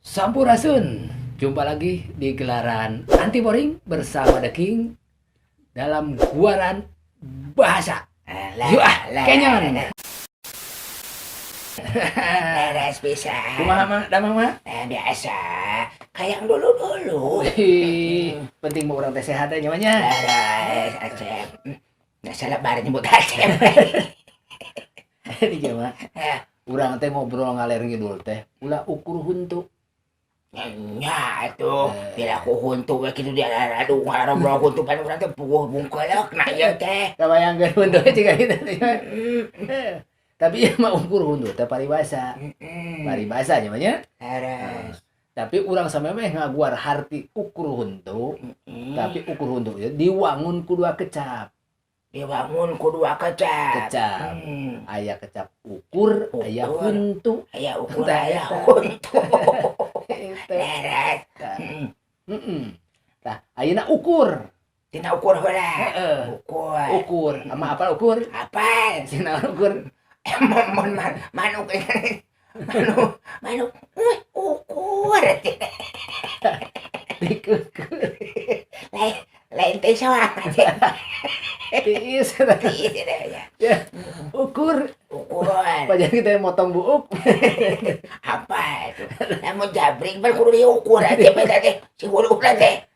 Sampurasun. Jumpa lagi di gelaran Anti Boring bersama The King dalam guaran bahasa. Yuk ah, kenyon. Leres bisa. Kumaha, Mang? Damang, Mah? Eh, biasa. Kayak yang dulu-dulu. Wih, penting mah urang teh sehat aja nya. Leres, Acep. Nah, salah bareng nyebut Acep. Ini mah. Urang teh ngobrol ngaler ngidul teh, ulah ukur huntu. Nya tuh, bila aku huntu we kitu dia aduh ngarobrol huntu pan urang teh puguh bungkelek nah ieu teh. Kabayangkeun huntu jiga kitu. Tapi ieu mah ukur huntu teh paribasa. Paribasa nya mah nya. Leres. Tapi urang samemeh ngaguar harti ukur huntu, tapi ukur huntu ieu diwangun ku dua kecap. Dibangun ku dua kecap. Kecap. Aya kecap ukur, aya Ukur. Huntu. Aya ukur, Tah, aya eta. Huntu. Eta. Leres. Tah. Heeh. Tah, ayeuna ukur. Tina ukur heula. Heeh. Ukur. Ukur. Ama apal ukur? Apal. Sina ukur. Mun manuk manuk manuk wih ukur. Dikukur. Lain lain teh soangan. Tiis. Tiis ya. Ya. Ukur. Ukur. Pajan kita motong buuk. Apa itu lamun jabrik bar kudu diukur aja beda teh si hulu teh.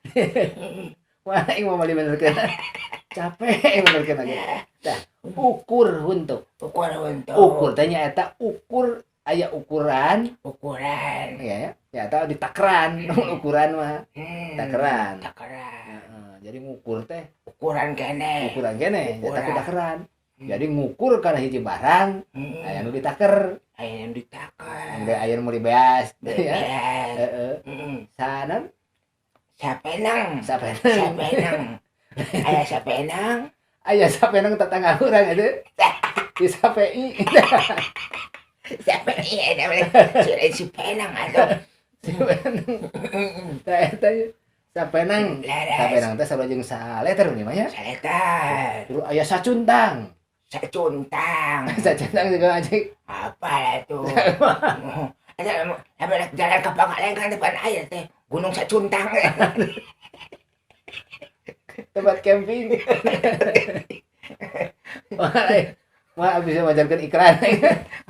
Wah, aing mau beli bener. Capek bener lagi. Tah, ukur huntu. Ukur untuk. Ukur teh nyaeta ukur, aya ukuran. Ukuran. Ya ya. Ya eta ditakran ukuran mah. Takaran. Takaran. Heeh, jadi ngukur teh ukuran kene. Ukuran kene eta ku Ukuran. takaran. Jadi ngukur kana hiji barang aya nu ditaker. Aya nu ditaker. Engke aya nu meuli beas ya. Beas. Heeh. Sanan? Sapenang. Sapenang. Sapenang, aya sapenang. Aya sapenang tetangga urang itu. Di sapei. Sapei eta mah si penang atuh. Si penang. Tah eta sapenang. Leres. Sapenang teh sarua jeung saleter nih mah ya. Saleter. Terus aya sacuntang. Sacuntang. Sacuntang juga anjing. Apa lah tuh. Ada ada jalan ke Pangalengan depan air teh Gunung Sacuntang. Tempat camping. Wah, wah bisa majarkan iklan.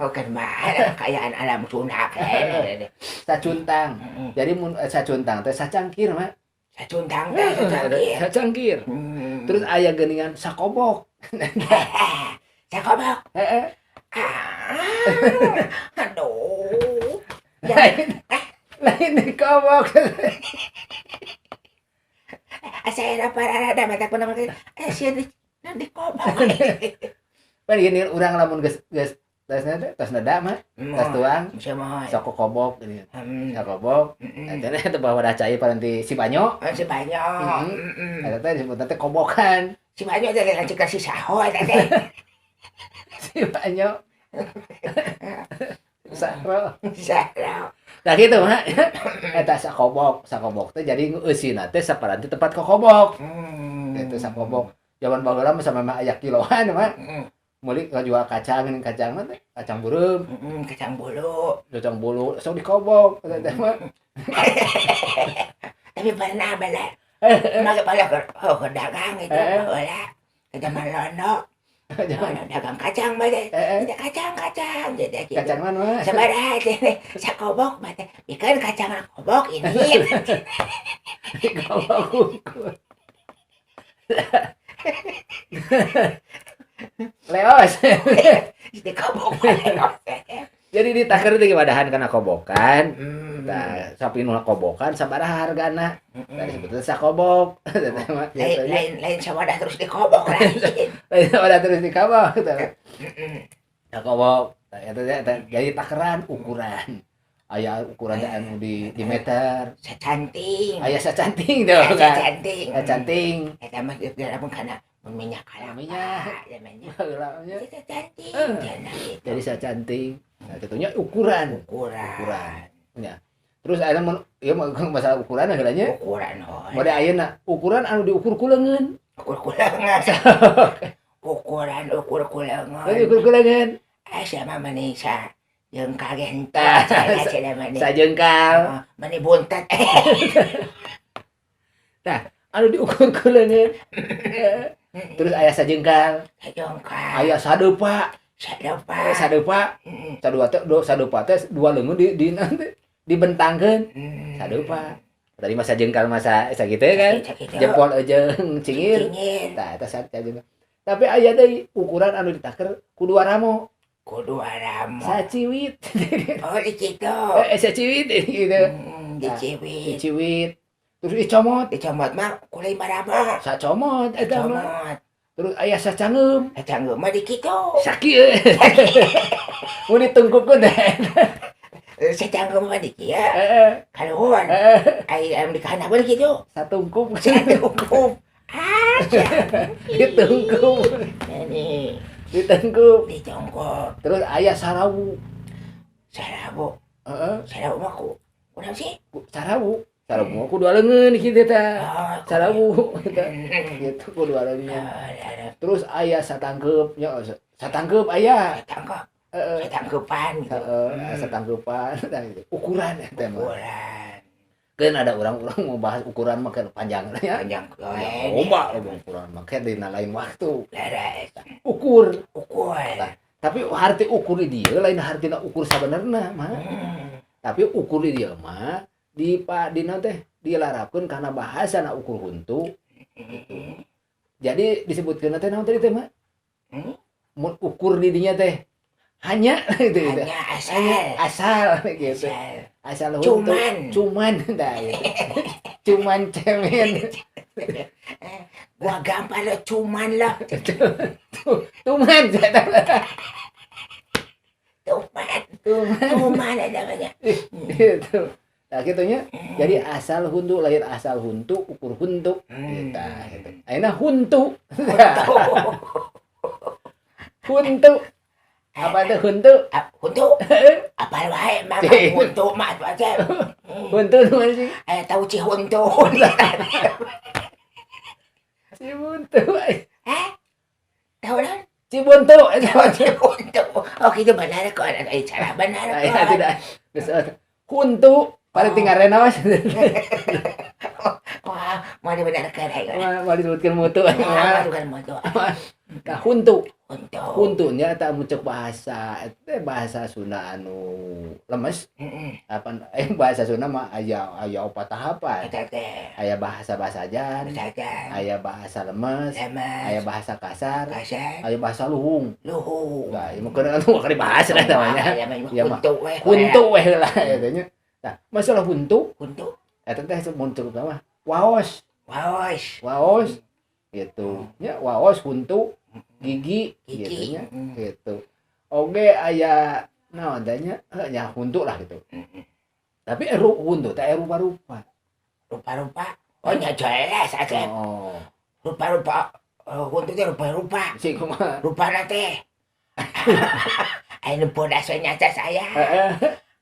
Oh kan mah kekayaan alam Sunda kan. Sacuntang. Jadi mun sacuntang teh sacangkir mah. Sacuntang teh sacangkir. Sacangkir. Terus aya geuningan sakobok. Sakobok. Heeh. Ah, aduh. Lain lain dikobok. Asa era pararada mata pun eh sieun di dikobok. Pan gini urang lamun geus geus tos teh tos neda mah, tos tuang, Semua. sok kokobok gini. Sakobok. Eta teh teu bawa cai paranti si banyo. Oh, si banyo. Eta teh disebutna teh kobokan. Si banyo teh lanceuk si saho eta teh. Si banyo. Saro. Saho. Nah gitu mah. Eta sakobok, sakobok teh jadi eusina teh saparanti tempat kokobok. Itu sakobok. Zaman baheula mah sama aya kiloan mah. Meuli ngajual kacang, ini kacang mah teh, kacang beureum, Kacang bulu. Kacang bulu, sok dikobok eta teh mah. Tapi pernah bala. Maka pada ke, oh, ke dagang itu, heula. Ke zaman lono. Zaman Lono dagang kacang mah teh. Heeh. Ada kacang kacang jadi gitu. Kacang mana mah? Sabaraha teh sakobok mah teh. Bikin kacang kobok ini. Dikobok ukur. Leos. Dikobok mah teh. Jadi ditaker teh wadahan kana kobokan. Tah, sapi nu kobokan sabaraha hargana? Tadi sebetulnya sakobok. Eta teh mah Lain gitu nya. Lain lain sawadah terus dikobok lain. Lain sawadah terus dikobok gitu. Sakobok. Tah, eta teh eta jadi takeran ukuran. Aya ukuran teh anu di meter. Sacanting. Aya sacanting tuh kan. Sacanting. Sacanting. Eta mah geus pun kana minyak kalapa. Minyak. Namanya. Baheula nya. Sacanting. Cenah gitu. Jadi sacanting. Nah, tentunya ukuran. Ukuran. Ukuran. Ya. Terus aya mun ieu mah masalah ukuran heula nya. Ukuran heuh. Mode ayeuna ukuran anu diukur ku leungeun. Ukur ku leungeun. Ukuran ukur ku leungeun. Anu diukur ku leungeun. Eh siapa mah sa Jengkal ge henteu. Tah, Cenah mani. Sajengkal. Mani buntet. Anu diukur ku leungeun. Terus aya sajengkal, Sajengkal. aya sadeupa. Sadeupa. Sadeupa. Sadua teh sadeupa teh dua leungeun di nanti dibentangkeun. Sadeupa. Tadi masa jengkal masa sakitu kan. Jempol jeung cingir. Cingir. Tah eta sajengkal. Tapi aya deui ukuran anu ditaker ku dua ramo. Ku dua ramo. Saciwit. Oh, di situ. Saciwit gitu. Diciwit. Diciwit. Terus dicomot. Dicomot mah ku lima ramo. Sacomot eta mah. Comot. Terus aya sacangeum. Sacangeum mah di kitu. Sakieu. Mun ditungkupkeun teh. Sacangeum mah di kieu. Heeh. Kaluhur. Heeh. Ai anu di kahandap di kitu. Satungkup. Satungkup. Ah, ditungkup. Ini Ditungkup. ditungkup. Terus aya sarawu. Sarawu. Heeh. Sarawu mah ku kunaon sih? Sarawu. Sarawu mah ku dua leungeun kitu teh. Oh, Sarawu gitu ku dua leungeun. Terus aya satangkeup nya, satangkeup aya. Satangkeup. Heeh. Satangkeupan gitu. Heeh, satangkeupan tah gitu. Ukuran eta mah. Ukuran. Kan ada orang-orang mau bahas ukuran mah kan panjang ya. Panjang. Loba loba ukuran mah kan dina lain waktu. Leres. Ukur. Ukur. Tah, tapi harti ukur di dieu lain hartina ukur sabenerna mah. Tapi ukur di dieu mah di pa dina teh dilarapkeun kana bahasana ukur huntu. Gitu. Jadi disebutkeun teh naon tadi teh mah? Mun ukur di dinya teh hanya gitu, gitu. Hanya asal. Asal gitu. Asal. Asal huntu. Cuman. Cuman dah gitu. Cuman cemen. Gua gampang lah cuman lah. Tuman. Tuman. Tuman. Tuman namanya. Gitu. Nah gitunya. Jadi asal huntu lahir asal huntu ukur huntu. Gitu, gitu. Ayeuna huntu. Huntu. Apa itu huntu? Huntu. Apa wae mah huntu mah atuh aja. Huntu nu mana sih? Tahu ci huntu. Si buntu. Hah? Tahu naon? Si buntu. Oh, ci huntu. Oh, gitu benar kok. Cara benar kok. Ya, tidak. Huntu paling tinggal renos. Wah, mau dibenarkan ayo. Mau disebutkan mutu. Mau disebutkan mutu. Nah, huntu. Huntu. Huntunya eta muncul bahasa eta bahasa Sunda anu lemes. Apa bahasa Sunda mah aya aya opat tahapan. Aya bahasa basajan, aya bahasa lemes, aya bahasa kasar, aya bahasa luhung. Luhung. Nah, ieu mah keun anu keur dibahas lah namanya. Ya mah huntu we lah eta nya. Nah, masalah huntu, huntu eta teh muncul mah waos. Waos. Waos. Gitu. Nya waos huntu gigi gitu nya gitu. Oge aya naon teh nya nya huntu lah gitu. Tapi huntu teh rupa-rupa. Rupa-rupa. Oh nya jelas aja. Oh. Rupa-rupa huntu teh rupa-rupa. Sih kumaha? Rupana teh. Anu bodas we nyaca saya. Heeh.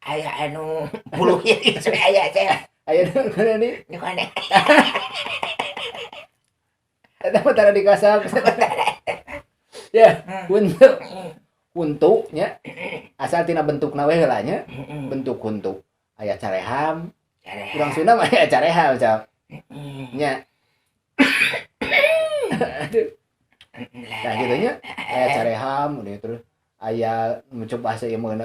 Aya anu bulu ieu aya teh. Aya nu kana ni? Nu kana. Eta mah tara dikasap. Ya, huntu. Huntu nya asal tina bentukna we heula nya. Bentuk huntu. Aya careham. Urang Sunda mah aya careham, Cap. Nya. Aduh. Nah, gitu nya. Aya careham udah terus aya mencoba bahasa ieu mah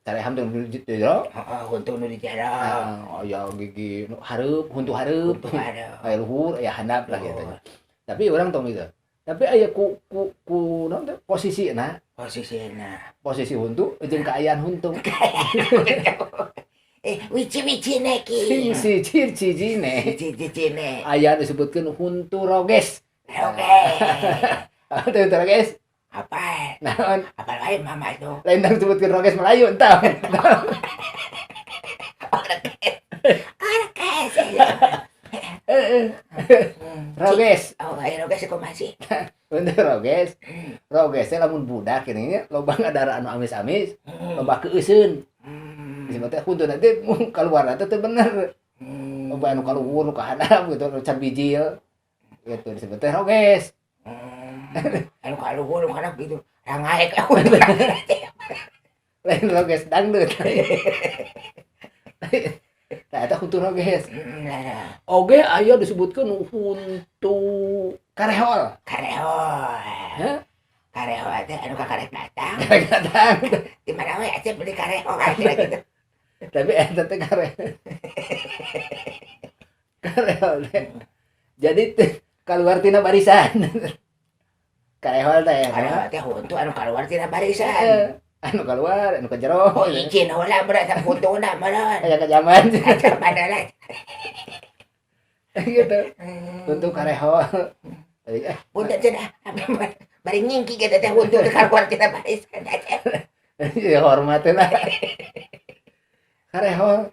careham teh nu di jero. Heeh, huntu nu di jero. Aya gigi nu hareup, huntu hareup. Aya luhur, aya handap lah gitu. Tapi orang tong gitu. Tapi aya ku ku ku naon teh posisina. Posisina. Posisi huntu jeung kaayaan huntu. Wici-wicine ki. Si ciri-cirine. Cici-cicine. Aya disebutkeun huntu roges. Roges. Apa teh huntu roges? Apa? Naon? Apa lain mama itu? Lain tang sebutkeun roges Melayu entah. Roges. Roges. Oh, aya roges kumaha sih? Huntu roges. Roges teh lamun budak gini nya loba ngadara anu amis-amis, loba keuseun. Disebut teh huntu nanti keluar teh teu bener. Loba anu kaluhur nu kahandap gitu, nu can bijil. Gitu disebut teh roges. Anu kaluhur nu kahandap gitu. Rangaek. Lain roges dangdut. Tah eta huntu roges. Oge aya disebutkeun huntu karehol. Karehol. Hah? Karehol teh anu kakarek datang. Karek datang. Di mana we aya beli karehol gitu. Tapi eta teh karehol. Karehol teh. Jadi keluar tina barisan. Karehol teh. Karehol teh huntu anu keluar tina barisan. Anu keluar, anu ke jero. Oh, izin heula berat huntuna meureun. Aya ka zaman. Ka zaman gitu. Huntu karehol. Punten cenah. Bari nyingki ge teh huntu teh keluar tina barisan. Ya hormat lah. Karehol.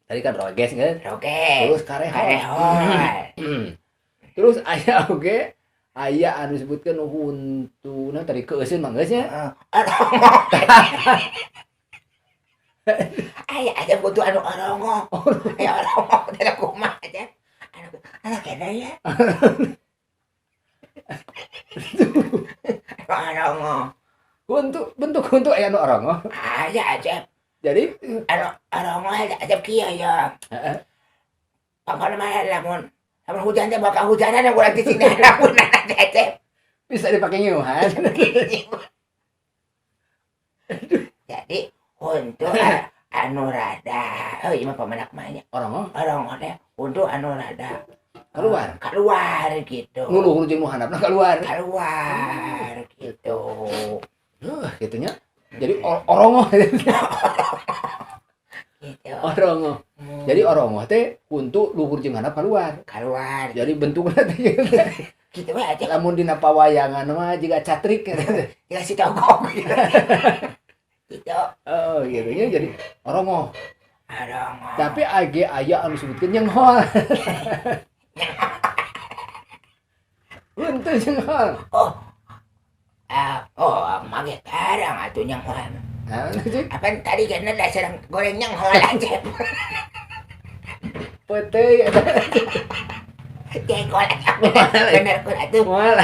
Tadi kan roges kan? Roges. Terus karehol. Karehol. Terus aya oge aya anu disebutkeun huntuna tadi keuseun mah geus nya. Orongo. Aya aya huntu anu orongo. Aya orongo teh kumaha aja. Anu anu kene ya. Orongo. Huntu bentuk huntu aya anu orongo. Aya aja. Jadi anu orongo aja kieu ya. Heeh. Pangkona mah lamun lamun hujan teh bakal hujanan urang di sini lamun aja. Bisa dipakai nyiuhan. Jadi huntu anu rada, oh ieu mah pamenak mah nya. Orongo? Orongo teh huntu anu rada keluar. Keluar gitu. Nu luhur jeung nu handapna keluar. Keluar gitu. Heuh, kitu nya. Jadi orongo. Gitu. Orongo. Jadi orongo teh huntu luhur jeung handap keluar. Keluar. Jadi bentukna teh gitu. Gitu we aja. Lamun dina pawayangan mah jiga catrik gitu. Jiga si togok gitu. Gitu. Oh, gitu nya jadi orongo. Orongo. Tapi age aya anu disebutkeun nyenghol. Huntu nyenghol. Oh. Oh, mage tarang atuh nyenghol. Nah, apa tadi kan dasar goreng nyenghol aja. Peuteuy eta. Jengkol aja. Bener kun atuh. Moal.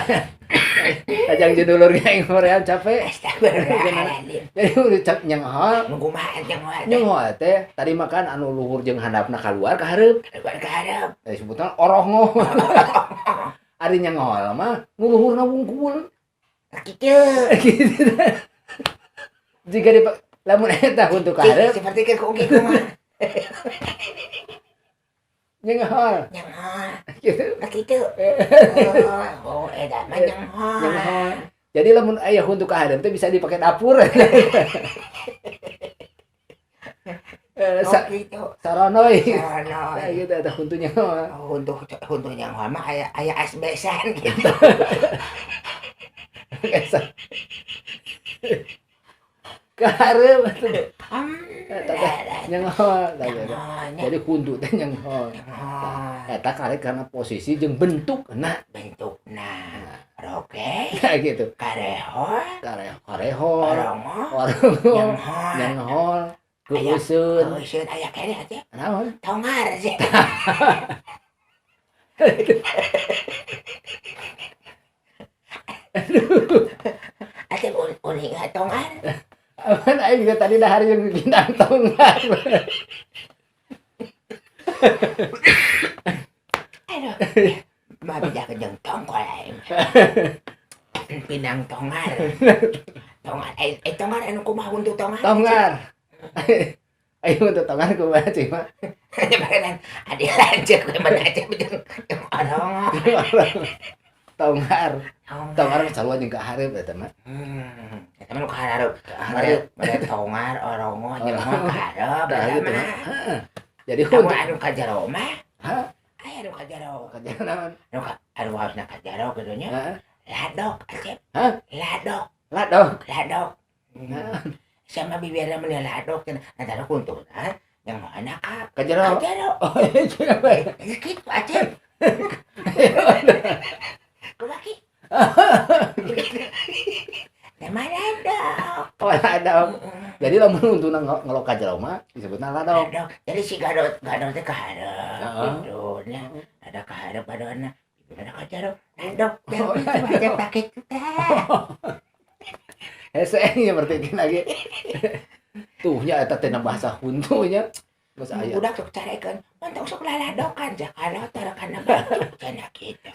Tajang judulur ge hoream capek. Astagfirullahaladzim. Jadi udah nyenghol. Nu kumaha nyenghol? Nyenghol teh tadi makan anu luhur jeung handapna kaluar ka hareup. Keluar ka hareup. Sebutan orongo. Ari nyenghol mah nu luhurna wungkul. Kitu. Gitu. Jika di lamun eta huntu ka hareup seperti ke kungki kumaha. Nyenghol. Nyenghol. Gitu. Kitu. Oh, eta mah nyenghol. Nyenghol. Jadi lamun aya huntu ka hareup teh bisa dipake dapur. Oh, gitu. Saronoy. Saronoy. Nah, gitu eta huntu nyenghol. Huntu huntu nyenghol mah aya aya asbesan gitu. Ka hareup atuh. Nyenghol. Jadi huntu teh nyenghol. Eta karek karena posisi jeung bentukna. Bentukna. Roge. Nah, gitu. Karehol. Karehol. Orongo. Orongo. Nyenghol. Nyenghol. Keuseun. Keuseun aya keneh atuh. Naon? Tongar sih. Aduh. Atuh uning tongar. Aman aing juga tadi dahar jeung bintang tongar. Aduh. Mah bijak jeung tongkol aing. Pinang tongar. Tongar tongar anu kumaha huntu tongar? Tongar. Ayo untuk tongar kumaha cing mah. Barenan adi lanceuk we mah aja jeung orongo. Tongar. Tongar sarua jeung ka hareup eta mah. Eta mah nu ka hareup. Mere tongar orongo nyenghol ka hareup eta mah. Heeh. Jadi huntu anu ka jero mah. Hah? Aya anu ka jero. Ka jero naon? Anu ka anu harusna ka jero kitu nya. Heeh. Ladok acep. Hah? Ladok. Ladok. Ladok. Sama bibirna mah ladok cenah. Antara kuntuna yang mana ka ka jero. Ka jero. Oh, iya. Kitu acep. Kumaha ki? Nama ladok. Oh, ladok. Jadi lamun untuna ngelok ka jero mah disebutna ladok. Ladok. Jadi si gadot gadot teh ka hareup gitu nya. Ada ka hareup adona. Ada ka jero. Ladok. Jadi aja pakai teh. Hese nya mertikeun lagi. Tuh nya eta teh bahasa huntu nya. Geus aya. Budak sok carekan, mantap sok laladokan jakalotor kana baju cenah kitu.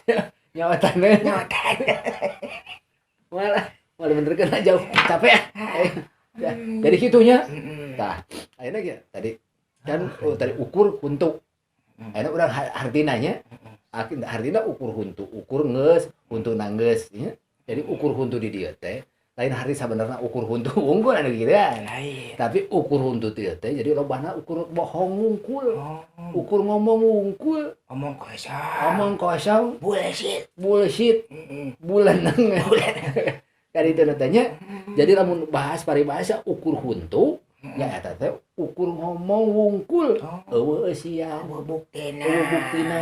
Nyawa taneuh. Nyotan. Malah malah bener kan jauh capek ah. Ya, jadi gitunya. Tah, ayeuna ge tadi kan, oh, tadi ukur huntu. Ayeuna urang hartina nya. Hartina ukur huntu, ukur geus, huntu geus nya. Jadi ukur huntu di dieu teh lain harti sabenerna ukur huntu wungkul anu kitu kan. Lain. Tapi ukur huntu dieu teh jadi lobana ukur bohong wungkul, Oh, ukur ngomong wungkul, omong kosong. Omong kosong, Bullshit. Bullshit, bulan. Bulan. Kan itu tanya. Jadi lamun bahas paribasa ukur huntu, ya eta teh ukur ngomong wungkul. Oh, Euweuh eusian. Euweuh buktina. Euweuh buktina.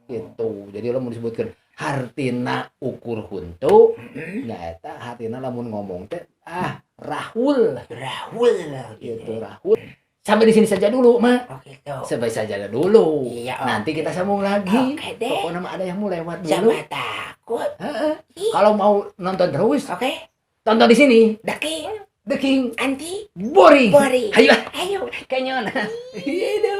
Gitu. Jadi lamun disebutkeun hartina ukur huntu, nya eta hartina lamun ngomong teh ah rahul. Rahul. Gitu, rahul. Sampai di sini saja dulu, Ma. Oh gitu. Sampai saja dulu. Iya, Nanti oke. kita sambung lagi. Oke deh. Pokoknya mah ada yang mau lewat dulu. Siapa takut? Heeh. Kalau mau nonton terus, Oke. tonton di sini. The King The King Anti Boring. Boring. Ayo, Ayo. kenyon. Hidup.